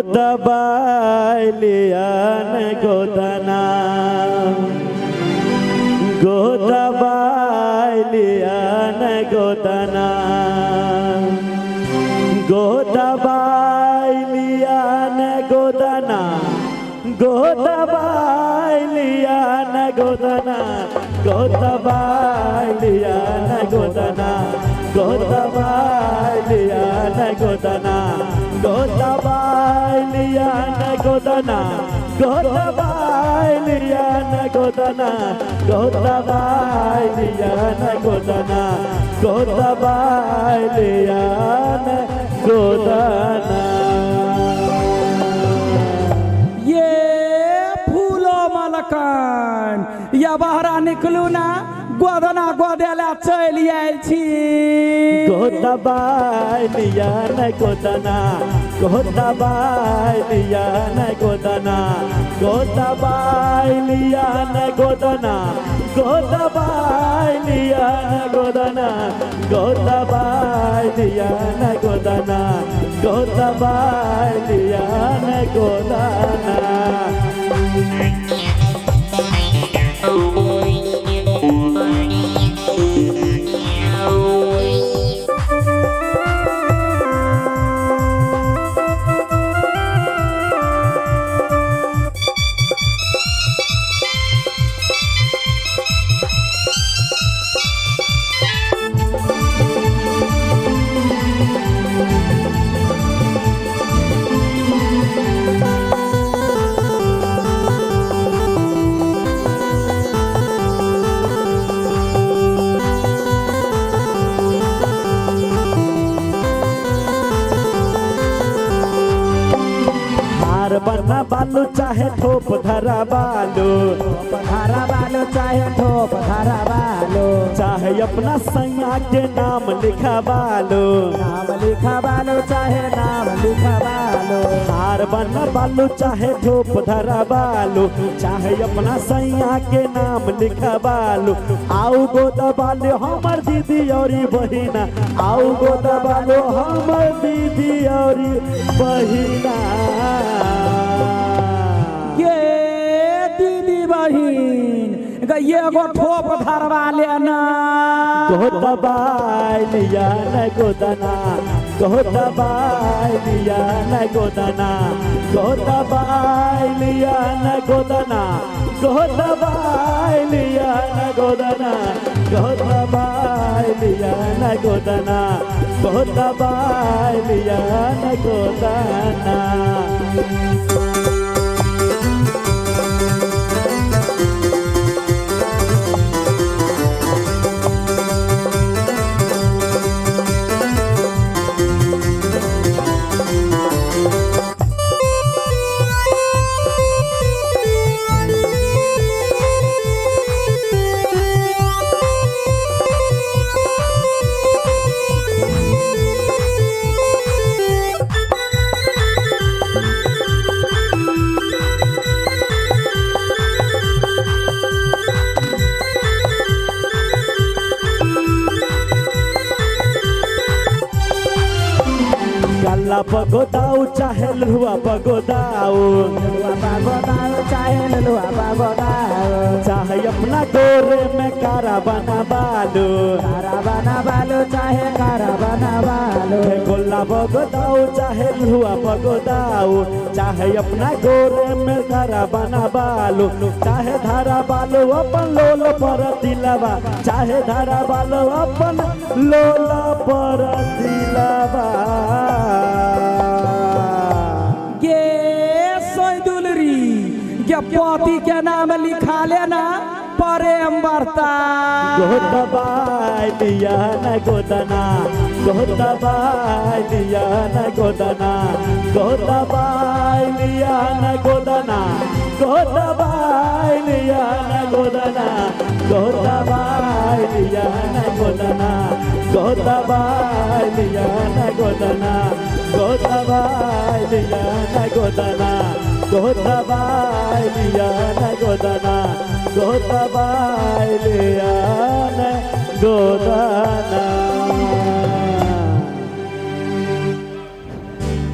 गोदबाई लिया न गोदना गोदबाई लिया न गोदना गोदबाई लिया न गोदना गोदबाई लिया न गोदना गोदबाई लिया न गोदना गोदबाई लिया न गोदना गोदबाई लिया न गोदना गोदबाई लिया न गोदना गोदबाई लिया न गोदना गोदबाई लिया न गोदना। ये फूलो मलकन या बहरा निकलू ना गोदना गोदेला चलि आयल छी। गोदबाई लिया न गोदना गोदबाई लिया न गोदना गोदबाई लिया न गोदना गोदबाई लिया न गोदना गोदबाई लिया न गोदना गोदबाई लिया न गोदना। बना बालू चाहे ठोप धरा बालू धारा बालू चाहे ठोप धारा बालू चाहे अपना सैया के नाम लिखा बालू नाम लिखा बालू चाहे नाम लिखा बालू। हार बना बालू चाहे ठोप धरा बालू चाहे अपना सैया के नाम लिखा बालू। आओ गोदा बालू हमर दीदी और बहिना आओ गोदा बालू हमर दीदी और बहिना। ये दीदी बहिन ये गो ठोप धरवा लेना गोदबाई लिया न गोदना गोदबाई लिया न गोदना गोदबाई लिया न गोदना गोदबाई लिया न गोदना गोदबाई लिया न गोदना गोदबाई लिया न गोदना। गल्ला पगोदाऊ चाहे लुआ पगोदाऊ पगोदाऊ चाहे लुआ पगोदाऊ चाहे अपना गोरे में कारा बना बालू कारा बना बालू चाहे कारा बना बालू। गोल्ला पगोदाऊ चाहे लुआ पगोदाऊ चाहे अपना गोरे में कारा बना बालू चाहे धारा बालू अपन लोल पर दिलावा चाहे धारा बालू अपन लोल पर दिलावा। ये सैदुलरी के पति के नाम लिखा लेना प्रेम बढ़ता। गोदबाई लिया न गोदना गोदबाई लिया न गोदना गोदबाई लिया न गोदना गोदबाई लिया न गोदना गोदबाई लिया न गोदना गोदबाई लिया न गोदना गोदबाई लिया न गोदना गोदबाई लिया न गोदना गोदबाई लिया न गोदना।